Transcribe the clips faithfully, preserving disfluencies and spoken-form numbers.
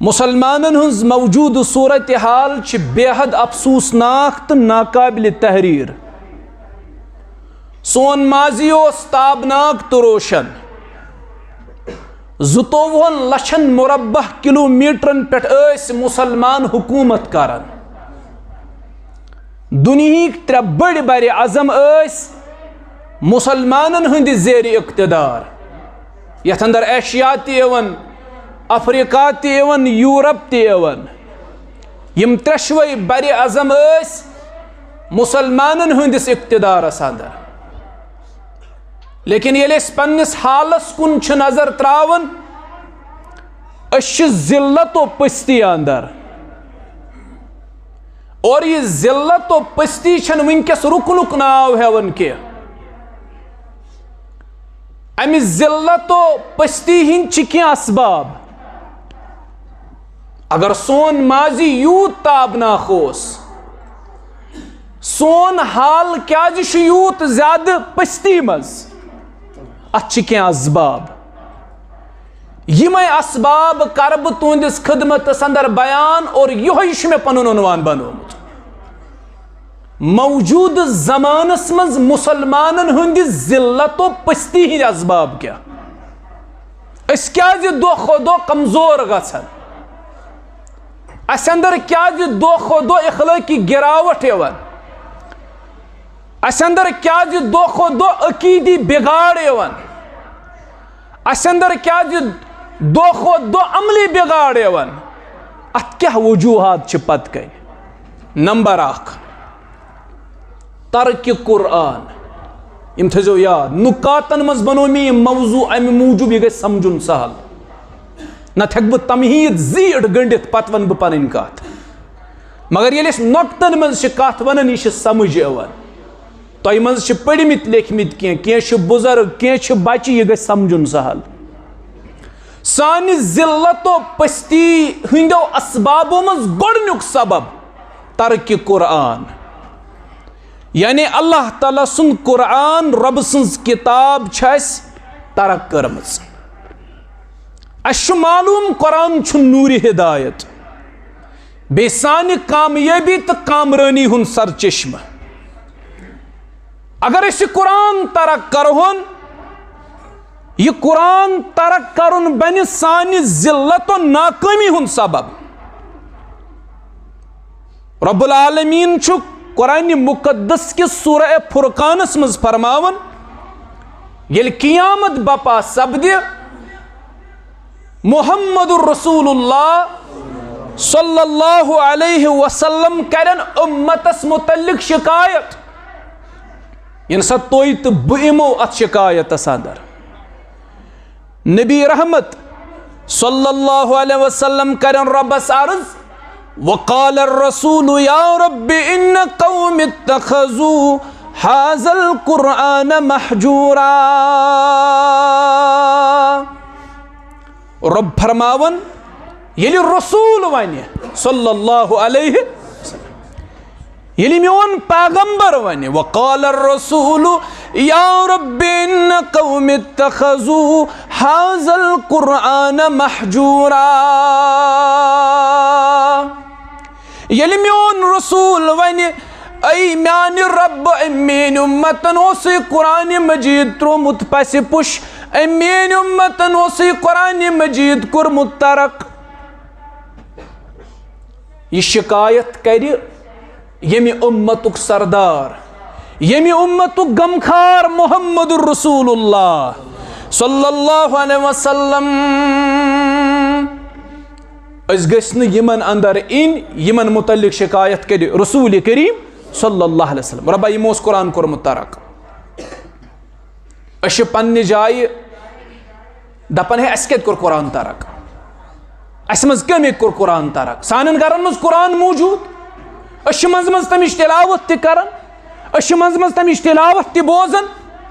مسلمانن ہٕنٛز موجودٕ صورتحال چھِ بے حد افسوسناک تہٕ ناقابل تحریر۔ سون ماضی اوس تابناک تہٕ روشن۔ زٕتووُہن لچھن مربع کلومیٹرن پٮ۪ٹھ ٲسۍ مسلمان حکومت کران۔ دُنیہٕکۍ ترٛےٚ بٔڑۍ بر اعظم ٲسۍ مسلمانن ہٕنٛدِ زیر اقتدار، یتھ اندر ایشیا تہِ یِوان، افریقہ تہِ یِوان، یورپ تہِ یِوان۔ یِم ترٛٮ۪شوَے بر اعظم ٲسۍ مسلمانن ہٕنٛدِس اقتدارس اندر۔ لیکن ییٚلہِ أسۍ پننِس حالس کُن چھِ نظر تراوان، أسۍ چھِ ذلت و پستی اندر۔ اور یہِ ذلت و پستی چھنہٕ وٕنکیٚس رُکنُک ناو ہٮ۪وان کینٛہہ۔ امہِ ذلت و پستی ہٕنٛدۍ چھِ کینٛہہ اسباب۔ اگر سون ماضی یوٗت تابناک اوس، سون حال کیازِ چھُ یوٗت زیادٕ پستی منٛز؟ اتھ چھِ کینٛہہ اسباب۔ یِمے اسباب کرٕ بہٕ تُہنٛدِس خدمتس اندر بیان، اور یِہوٚے چھُ مےٚ پنُن عنوان بنومُت۔ موجودٕ زمانس منٛز مسلمانن ہٕنٛدِ ذلت و پستی ہٕنٛدۍ اسباب کیٛاہ؟ أسۍ کیٛازِ دۄہ کھۄتہٕ دۄہ کمزور گژھان؟ اسہِ اندر کیٛازِ دۄہ کھۄتہٕ دۄہ اخلٲقی گراوٹ یِوان؟ اسہِ اندر کیٛازِ دۄہ کھۄتہٕ دۄہ عقیدی بگاڑ یِوان؟ اسہِ اندر کیٛازِ دۄہ کھۄتہٕ دۄہ عملی بگاڑ یِوان؟ اتھ کیٛاہ وجوہات چھِ پتہٕ کنہِ؟ نمبر اکھ، ترک قرآن۔ یِم تھٲیزیو یاد، نکاتن منٛز بنوو مےٚ یہِ موضوع امہِ موٗجوٗب، یہِ گژھِ سمجھُن سہل۔ نتہٕ ہیٚکہٕ بہٕ تمہیٖد زیٖٹھ گٔنڈِتھ، پتہٕ ونہٕ بہٕ پنٕنۍ کتھ۔ مگر ییٚلہِ أسۍ نۄکتن منٛز چھِ کتھ ونان، یہِ چھِ سمجھ یِوان۔ تۄہہِ منٛز چھِ پٔرمٕتۍ لیکھمٕتۍ کینٛہہ، کینٛہہ چھِ بُزرگ، کینٛہہ چھِ بچہِ، یہِ گژھِ سمجھُن سہل۔ سانہِ ذلت و پستی ہٕنٛدیو اسبابو منٛز گۄڈٕنیُک سبب ترک قرآن۔ یعنی اللہ تعالیٰ سُنٛد قرآن، رۄبہٕ سٕنٛز کتاب چھِ اَسہِ ترک کٔرمٕژ۔ اَسہِ چھُ معلوم قرآن چھُ نوٗرِ ہدایت، بیٚیہِ سانہِ کامیٲبی تہٕ کامرٲنی ہُنٛد سرچشمہٕ۔ اگر أسۍ یہِ قرآن ترک کرہون، یہِ قرآن ترک کرُن بنہِ سانہِ ذلت و ناکٲمی ہُنٛد سبب۔ رب العالمین چھُ قرآن مقدس کِس سورہ فرقانس منٛز فرماوان، ییٚلہِ قیامت بپا سپدِ، محمد رسول اللہ صلی اللہ علیہ وسلم کرن امتس متعلق شکایت، ییٚمہِ ساتہٕ تُہۍ تہٕ بہٕ یِمو اتھ شکایتس اندر۔ نبی رحمت صلی اللہ علیہ وسلم کرن ربس عرض، وقال الرسول یا رب ان قوم اتخذوا هذا القرآن مهجورا۔ رب فرماون، ییٚلہِ رسول ونہِ صلی اللہ علیہ وسلم، ییٚلہِ میون پیغمبر ونہِ، وقال الرسول یا رب ان قوم اتخذوا هذا القرآن مهجورا۔ ییٚلہِ میون رسول ونہِ، اے میانہِ رب، أمۍ میٲنۍ امتن اوس یہِ قرآن مجید تروومُت پسِ پُش، أمۍ میٲنۍ امتن اوس یہِ قرآن مجید کوٚرمُت ترک۔ یہِ شکایت کرِ ییٚمہِ امتُک سردار، ییٚمہِ امتُک غمخار محمد رسول اللہ صلی اللہ علیہ وسلم۔ أسۍ گٔژھۍ نہٕ یِمن اندر اِنۍ، یِمن متعلق شکایت کرِ رسول کریم صلی اللہ علیہ وسلم۔ ربا، یِمو اوس قرآن کوٚرمُت ترک۔ أسۍ چھِ پننہِ جایہِ دپان، ہے، اسہِ کتہِ کوٚر قرآن ترک؟ اسہِ منٛز کمہِ کوٚر قرآن ترک؟ سانٮ۪ن گرن منٛز قرآن موجود، أسۍ چھِ منٛزٕ منٛزٕ تمِچ تلاوت تہِ کران، أسۍ چھِ منٛزٕ منٛزٕ تمِچ تلاوت تہِ بوزان۔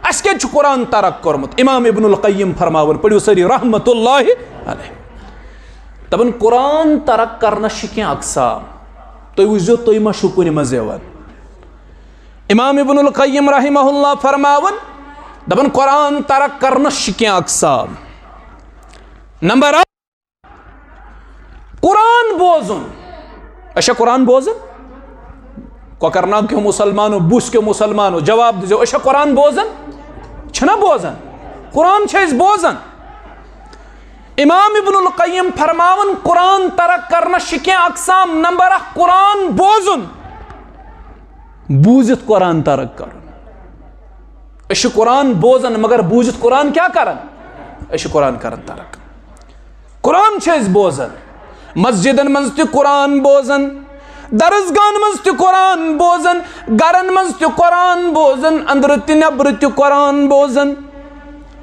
اسہِ کتہِ چھُ قرآن ترک کوٚرمُت؟ امام ابن القیم فرماوان، پٔرِو سٲری رحمت اللہ علیہ۔ دپان، قرآن ترک کرنس چھِ کینٛہہ اقسام۔ تُہۍ وٕچھزیو، تُہۍ ما چھِو کُنہِ منٛز یِوان۔ امام ابن القیم رحمہ اللہ فرماوان، دپان، قرآن ترک کرنس چھِ کینٛہہ اقسام۔ نمبر اکھ، بوزُن۔ أسۍ چھا قرآن بوزان؟ کۄکرناگ کیو مسلمانو، بُس کیو مسلمانو، جواب دِزیو، أسۍ چھا قرآن بوزان؟ چھِنہ بوزان؟ قرآن چھِ أسۍ بوزان۔ امام ابن القیم فرماوان، قرآن ترک کرنس چھِ کینٛہہ اقسام۔ نمبر اکھ، قرآن بوزُن، بوٗزِتھ قرآن ترک کرُن۔ أسۍ چھِ قرآن بوزان، مگر بوٗزِتھ قرآن کیٛاہ کران؟ أسۍ چھِ قرآن کران ترک۔ قرآن چھِ أسۍ بوزان، مسجدن منٛز تہِ قرآن بوزان، درسگاہن منٛز تہِ قرآن بوزان، گرن منٛز تہِ قرآن بوزان، أنٛدرٕ تہِ نٮ۪برٕ تہِ قرآن بوزان،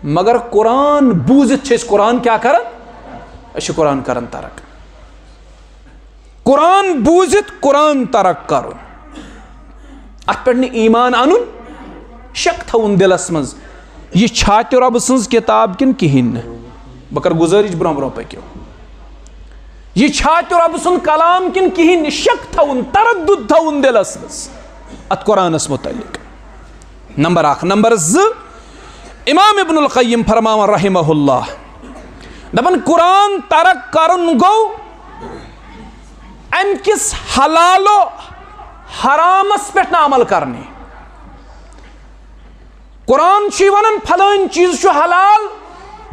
مگر قرآن بوٗزِتھ چھِ أسۍ قرآن کیٛاہ کران؟ أسۍ چھِ قرآن کران ترک۔ قرآن بوٗزِتھ قرآن ترک کرُن، اتھ پٮ۪ٹھ نہٕ ایمان انُن، شک تھاوُن دلس منٛز، یہِ چھا تہِ رۄبہٕ سٕنٛز کتاب کِنہٕ کِہیٖنۍ نہٕ۔ بہٕ کرٕ گُزٲرِش، برونٛہہ برونٛہہ پٔکِو۔ یہِ چھا تہِ رۄبہٕ سُنٛد کلام کِنہٕ کِہیٖنۍ نہٕ، شک تھاوُن، تردُد تھاوُن دلس منٛز اتھ قرآنس متعلق۔ نمبر اکھ۔ نمبر زٕ، امام ابن القیم فرماوان رحمہ اللہ، دپان، قرآن ترک کرُن گوٚو امہِ کِس حلال و حرامس پٮ۪ٹھ نہٕ عمل کرنی۔ قرآن چھُے ونان، فلٲنۍ چیٖز چھُ حلال،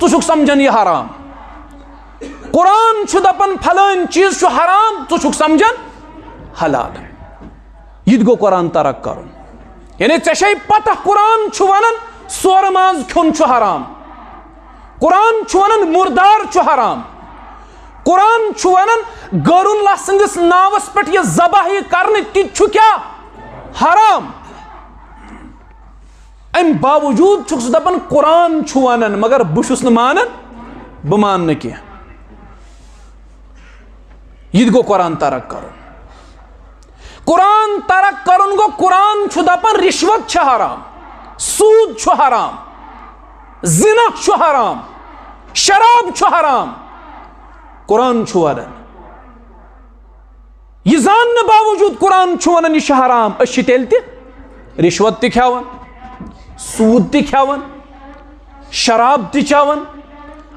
ژٕ چھُکھ سمجھان یہِ حرام۔ قرآن چھُ دپان، فلٲنۍ چیٖز چھُ حرام، ژٕ چھُکھ سمجھان حلال۔ یہِ تہِ گوٚو قرآن ترک کرُن۔ یعنی ژےٚ چھے پتہ، قرآن چھُ ونان سورٕ ماز کھیوٚن چھُ حرام۔ قرآن چھُ ونان مردار چھُ حرام۔ قرآن چھُ ونان غیر اللہ سٕنٛدِس ناوس پٮ۪ٹھ یہِ ذبح یہِ کرنہٕ تہِ چھُ کیٛاہ؟ حرام۔ امہِ باوجود چھُکھ ژٕ دپان قرآن چھُ ونان، مگر بہٕ چھُس نہٕ مانان، بہٕ مانہٕ نہٕ کینٛہہ۔ یہِ تہِ گوٚو قرآن ترک کرُن۔ قرآن ترک کرُن گوٚو، قرآن چھُ دپان رشوت چھِ حرام، سوٗد چھُ حرام، زنا چھُ حرام، شراب چھُ حرام۔ قرآن چھُ ونان۔ یہِ زاننہٕ باوجود قرآن چھُ ونان یہِ چھُ حرام، أسۍ چھِ تیٚلہِ تہِ رشوت تہِ کھٮ۪وان، سوٗد تہِ کھٮ۪وان، شراب تہِ چٮ۪وان،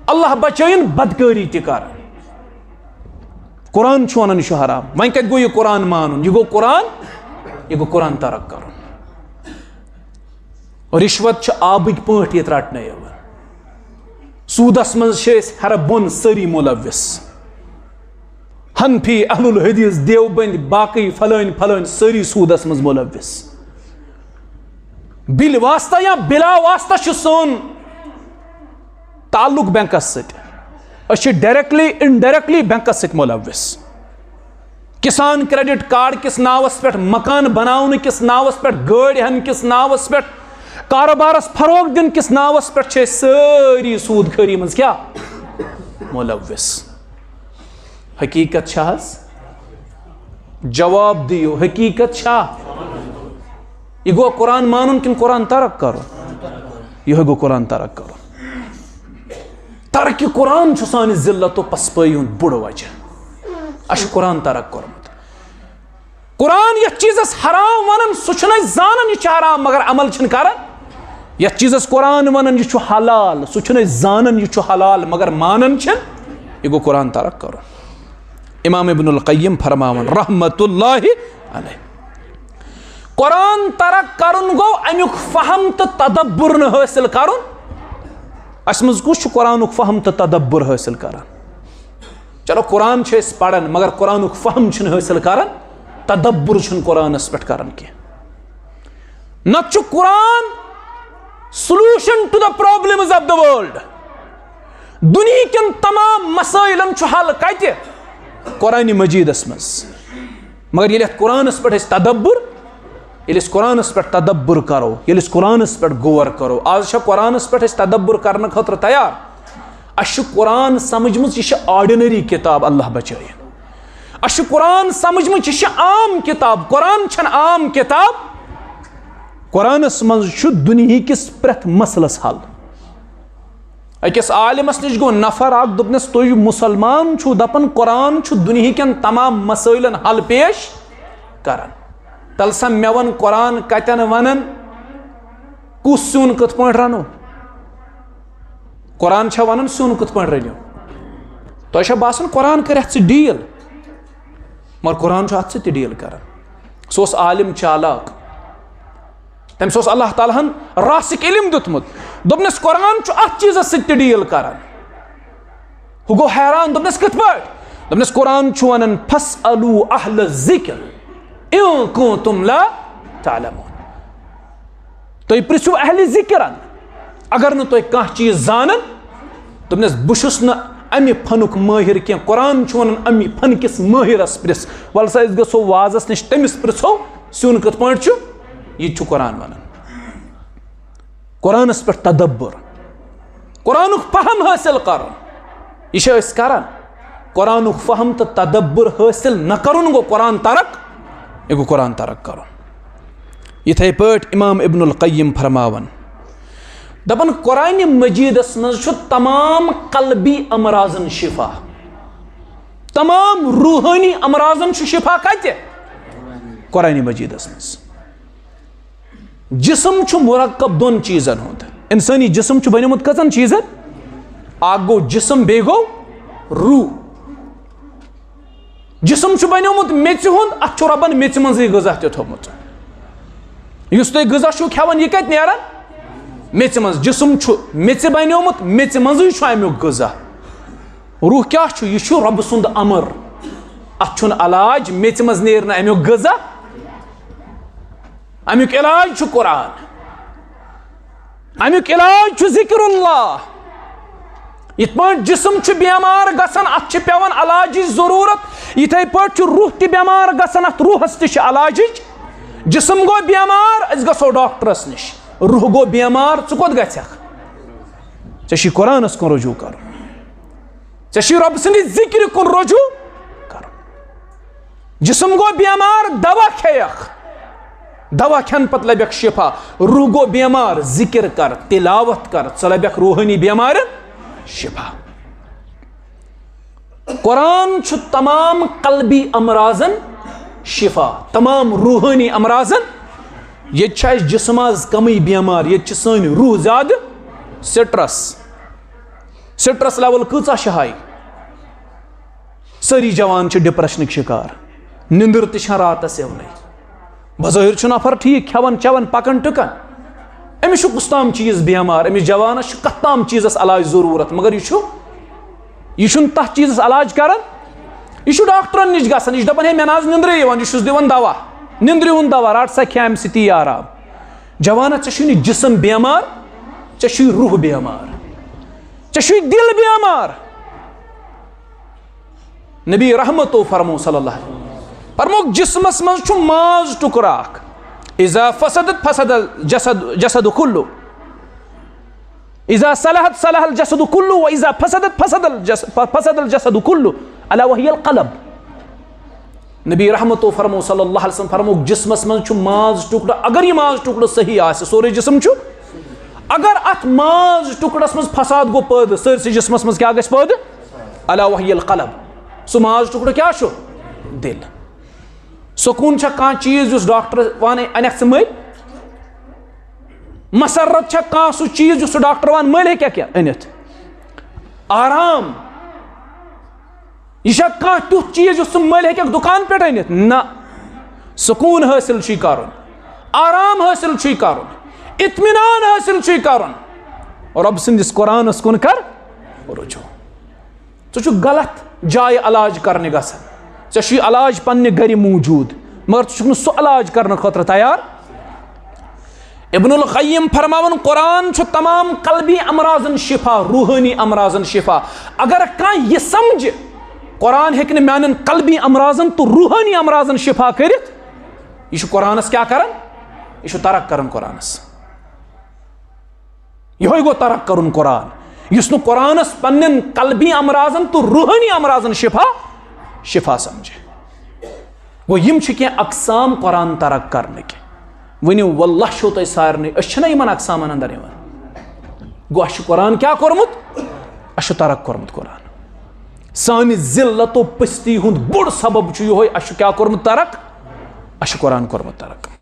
اللہ بچٲیِن بدکٲری تہِ کران۔ قرآن چھُ ونان یہِ چھُ حرام۔ وۄنۍ کتہِ گوٚو یہِ قرآن مانُن؟ یہِ گوٚو قرآن، یہِ گوٚو قرآن ترک کرُن۔ رشوت چھِ آبٕکۍ پٲٹھۍ ییٚتہِ رٹنہٕ یِوان۔ سوٗدس منٛز چھِ أسۍ ہرٕ بۄن سٲری ملوث۔ حنفی، اہل الحدیث، دیوبند، باقٕے فلٲنۍ فلٲنۍ سٲری سوٗدس منٛز ملوث۔ بِل واسطہ یا بِلا واسطہ چھُ سون تعلق بینکس سۭتۍ۔ أسۍ چھِ ڈائریکٹلی انڈائریکٹلی بینکس سۭتۍ ملوث۔ کسان کریڈٹ کارڈ کس ناوس پٮ۪ٹھ، مکان بناونہٕ کس ناوس پٮ۪ٹھ، گٲڑۍ ہن کس ناوس پٮ۪ٹھ، کاروبارس فروغ دِنہٕ کس ناوس پٮ۪ٹھ چھِ أسۍ سٲری سوٗد خٲری منٛز کیٛاہ؟ ملوث۔ حقیقت چھا حظ؟ جواب دِیِو، حقیقت چھا؟ یہِ گوٚو قرآن مانُن کِنہٕ قرآن ترک کرُن؟ یِہوٚے گوٚو قرآن ترک کرُن۔ ترک قرآن چھُ سانہِ ذلت و پسپٲیی ہُنٛد بوٚڑ وجہ۔ اَسہِ چھُ قرآن ترک کوٚرمُت۔ قرآن یَتھ چیٖزَس حرام وَنان، سُہ چھُنہٕ أسۍ زانان یہِ چھُ حرام، مگر عمل چھِنہٕ کران۔ یَتھ چیٖزَس قرآن وَنان یہِ چھُ حلال، سُہ چھُنہٕ أسۍ زانان یہِ چھُ حلال، مگر مانان چھِنہٕ۔ یہِ گوٚو قرآن ترک کرُن۔ امام ابن القیم فرماوان رحمت اللہ علیہ، قرآن ترک کرُن گوٚو امیُک فہم تہٕ تدبر نہٕ حٲصِل کرُن۔ اَسہِ منٛز کُس چھُ قرآنُک فہم تہٕ تدبر حٲصِل کران؟ چلو، قرآن چھِ أسۍ پران، مگر قرآنُک فہم چھِنہٕ حٲصِل کران، تدبر چھُنہٕ قرآنَس پٮ۪ٹھ کران کینٛہہ۔ نتہٕ چھُ قرآن solution to the problems of the world۔ دُنیہکٮ۪ن تمام مسٲیلن چھُ حل کتہِ؟ قرآن مجیدس منٛز۔ مگر ییٚلہِ اتھ قرآنس پٮ۪ٹھ أسۍ تدبر، ییٚلہِ أسۍ قرآنس پٮ۪ٹھ تدبر کرو، ییٚلہِ أسۍ قرآنس پٮ۪ٹھ غور کرو، آز چھا قرآنس پٮ۪ٹھ أسۍ تدبر کرنہٕ خٲطرٕ تیار؟ اَسہِ چھُ قرآن سمجھمٕژ، یہِ چھِ ordinary کتاب، اللہ بچٲیِن۔ اَسہِ چھُ قرآن سمجھمٕژ، یہِ چھِ عام کتاب، قرآن چھَنہٕ عام کتاب۔ قرآنس منٛز چھُ دُنیہکِس پرٛٮ۪تھ مسلس حل۔ أکِس عالمس نِش گوٚو نفر اکھ، دوٚپنس، "تُہۍ مسلمان چھِو، دپان قرآن چھُ دُنیہکٮ۪ن تمام مسٲیلن حل پیش کران۔ تلہٕ سا مےٚ وَن، قرآن کتٮ۪ن ونان، کُس سیُن کِتھ پٲٹھۍ رنو؟" قرآن چھا ونان سیُن کِتھ پٲٹھۍ رٔنِو؟ تۄہہِ چھا باسان قرآن کرِ اتھ سۭتۍ deal؟ مگر قرآن چھُ اَتھ سۭتۍ تہِ ڈیٖل کران۔ سُہ اوس عالم چالاک، تٔمِس اوس اللہ تعالیٰ ہن راسِک علم دیُتمُت۔ دوٚپنَس، قرآن چھُ اَتھ چیٖزَس سۭتۍ تہِ ڈیٖل کران۔ ہُہ گوٚو حیران، دوٚپنَس، کِتھ پٲٹھۍ؟ دوٚپنَس، قرآن چھُ وَنان، "فَاسْأَلُوا أَهْلَ الذِّكْرِ إِن كُنتُمْ لَا تَعْلَمُونَ۔" تُہۍ پرٛژھِو اہلِ ذِکرَن، اگر نہٕ تُہۍ کانٛہہ چیٖز زانان۔ دوٚپنَس، بہٕ چھُس نہٕ اَمہِ فنُک مٲہِر کینٛہہ۔ قرآن چھُ وَنان، اَمہِ فن کِس مٲہِرَس پرٛژھ۔ وَلہٕ سا، أسۍ گژھو وازَس نِش، تٔمِس پرٛژھو، سیُن کِتھ پٲٹھۍ چھُ؟ یہِ تہِ چھُ قرآن وَنان۔ قرآنَس پٮ۪ٹھ تدبر، قرآنُک فہم حٲصِل کَرُن، یہِ چھِ أسۍ کَران۔ قرآنُک فہم تہٕ تدبر حٲصِل نہ کَرُن گوٚو قرآن ترک، یہِ گوٚو قرآن ترک کَرُن۔ یِتھَے پٲٹھۍ امام ابن القیم فرماوان، دَپان، قرآنِ مجیٖدَس منٛز چھُ تمام قلبی امراضن شفا، تمام روحٲنی امراضن چھُ شفا کَتہِ؟ قرآنِ مجیٖدَس منٛز۔ جسم چھُ مرکب دۄن چیٖزن ہُنٛد۔ انسٲنی جسم چھُ بنیومُت کٔژن چیٖزن؟ اکھ گوٚو جسم، بیٚیہِ گوٚو روح۔ جسم چھُ بنیومُت میٚژِ ہُنٛد، اتھ چھُ رۄبن میٚژِ منٛزٕے غذا تہِ تھوٚومُت۔ یُس تُہۍ غذا چھِو کھٮ۪وان، یہِ کتہِ نیران؟ میٚژِ منٛز۔ جسم چھُ میٚژِ بنیومُت، میٚژِ منٛزٕے چھُ امیُک غذا۔ روح کیٛاہ چھُ؟ یہِ چھُ رۄبہٕ سُنٛد امر۔ اتھ چھُنہٕ علاج، میٚژِ منٛز نیرِ نہٕ امیُک غذا۔ امیُک علاج چھُ قرآن، امیُک علاج چھُ ذکر اللہ۔ یِتھ پٲٹھۍ جسم چھُ بیمار گژھان، اتھ چھِ پٮ۪وان علاجٕچ ضروٗرت، یِتھے پٲٹھۍ چھُ روح تہِ بیمار گژھان، اتھ روحس تہِ چھِ علاجٕچ۔ جسم گوٚو بیمار، أسۍ گژھو ڈاکٹرس نِش۔ روح گوٚو بیمار، ژٕ کوٚت گژھکھ؟ ژےٚ چھُے قرآنس کُن رجوع کرُن۔ ژےٚ چھُے رۄب سٕنٛدِ ذِکرِ کُن رجوع کرُن۔ جسم گوٚو بیمار، دوا کھیٚیَکھ۔ دوا کھٮ۪نہٕ پتہٕ لبٮ۪کھ شفا۔ روح گوٚو بیمار، ذِکر کر، تلاوت کر، ژٕ لبٮ۪کھ روحٲنی بیمارٮ۪ن شفا۔ قرآن چھُ تمام قلبی امراضن شفا، تمام روحٲنی امراضن۔ ییٚتہِ چھُ اَسہِ جسم آز کمٕے بیمار، ییٚتہِ چھِ سٲنۍ روح زیادٕ سٹرس۔ سٹرس لیول کۭژاہ چھِ ہاے؟ سٲری جوان چھِ ڈپریشنٕکۍ شکار، نِندٕر تہِ چھَنہٕ راتس یِونٕے۔ بظٲہر چھُ نفر ٹھیٖک، کھٮ۪وان چٮ۪وان پکان ٹُکان، أمِس چھُ کُس تام چیٖز بیمار، أمِس جوانس چھُ کتھ تام چیٖزس علاج ضروٗرت، مگر یہِ چھُ، یہِ چھُنہٕ تتھ چیٖزس علاج کران۔ یہِ چھُ ڈاکٹرن نِش گژھان، یہِ چھُ دپان، "ہے، مےٚ نہ حظ نِندرے یِوان"، یہِ چھُس دِوان دوا، نِندرِ ہُنٛد دوا، رٹ سا، کھےٚ امہِ سۭتی آرام۔ جوانا، ژےٚ چھُے نہٕ جسم بیمار، ژےٚ چھُے روح بیمار، ژےٚ چھُے دل بیمار۔ نبی رحمتو فرمو صلی اللہ علیہ وسلم، فرموک، جسمس منٛز چھُ ماز ٹُکرٕ اکھ، اذا فسدت فسد الجسد، جسد کلو، اذا صلحت صلح الجسد کلو، و اذا فسدت فسد الجس-، ف-، فسد الجسد کلو، الا وهي القلب۔ نبی رحمتو فرمو صلی اللہ علیہ وسلم فرموک، جسمس منٛز چھُ ماز ٹُکڑٕ، اگر یہِ ماز ٹُکڑٕ صحیح آسہِ، سورُے جسم چھُ، اگر اتھ ماز ٹُکڑس منٛز فساد گوٚو پٲدٕ، سٲرسٕے جسمس منٛز کیٛاہ گژھِ پٲدٕ؟ الا وهي القلب۔ سُہ ماز ٹُکڑٕ کیٛاہ چھُ؟ دِل۔ سکوٗن چھا کانٛہہ چیٖز یُس ڈاکٹر وَنہِ، "انکھ ژٕ مٔلۍ"؟ مسرت چھا کانٛہہ سُہ چیٖز یُس سُہ ڈاکٹر وَنہِ، "مٔلۍ ہیٚکہِ کینٛہہ أنِتھ"؟ آرام۔ یہِ چھا کانٛہہ تیُتھ چیٖز یُس ژٕ مٔلۍ ہیٚکَکھ دُکان پٮ۪ٹھ أنِتھ؟ نہ۔ سکوٗن حٲصِل چھُے کَرُن، آرام حٲصِل چھُے کَرُن، اطمینان حٲصِل چھُے کَرُن۔ رۄب سٕنٛدِس قرآنَس کُن کر رجوع۔ ژٕ چھُکھ غلط جایہِ علاج کرنہِ گژھان، ژےٚ چھُے علاج پننہِ گرِ موجود، مگر ژٕ چھُکھ نہٕ سُہ علاج کرنہٕ خٲطرٕ تیار۔ ابن القیم فرماوان، قرآن چھُ تمام قلبی امراضن شفا، روحٲنی امراضن شفا۔ اگر کانٛہہ یہِ سمجھِ، قرآن ہیٚکہِ نہٕ میانٮ۪ن قلبی امراضن تہٕ روحٲنی امراضن شفا کٔرِتھ، یہِ چھُ قرآنس کیٛاہ کران؟ یہِ چھُ ترک کران قرآنس۔ یِہوٚے گوٚو ترک کرُن قرآن، یُس نہٕ قرآنس پننٮ۪ن قلبی امراضن تہٕ روحٲنی امراضن شفا، شفا سمجھِ۔ گوٚو، یِم چھِ کینٛہہ اقسام قرآن ترک کرنٕکۍ۔ ؤنِو، واللہ چھُو تۄہہِ سارنٕے، أسۍ چھِنہ یِمن اقسامن اندر یِوان؟ گوٚو، اَسہِ چھُ قرآن کیٛاہ کوٚرمُت؟ اَسہِ چھُ ترک کوٚرمُت قرآن۔ سانہِ ذلت و پستی ہُنٛد بوٚڑ سبب چھُ یِہوٚے، اَسہِ چھُ کیٛاہ کوٚرمُت ترک؟ اَسہِ چھُ قرآن کوٚرمُت ترک۔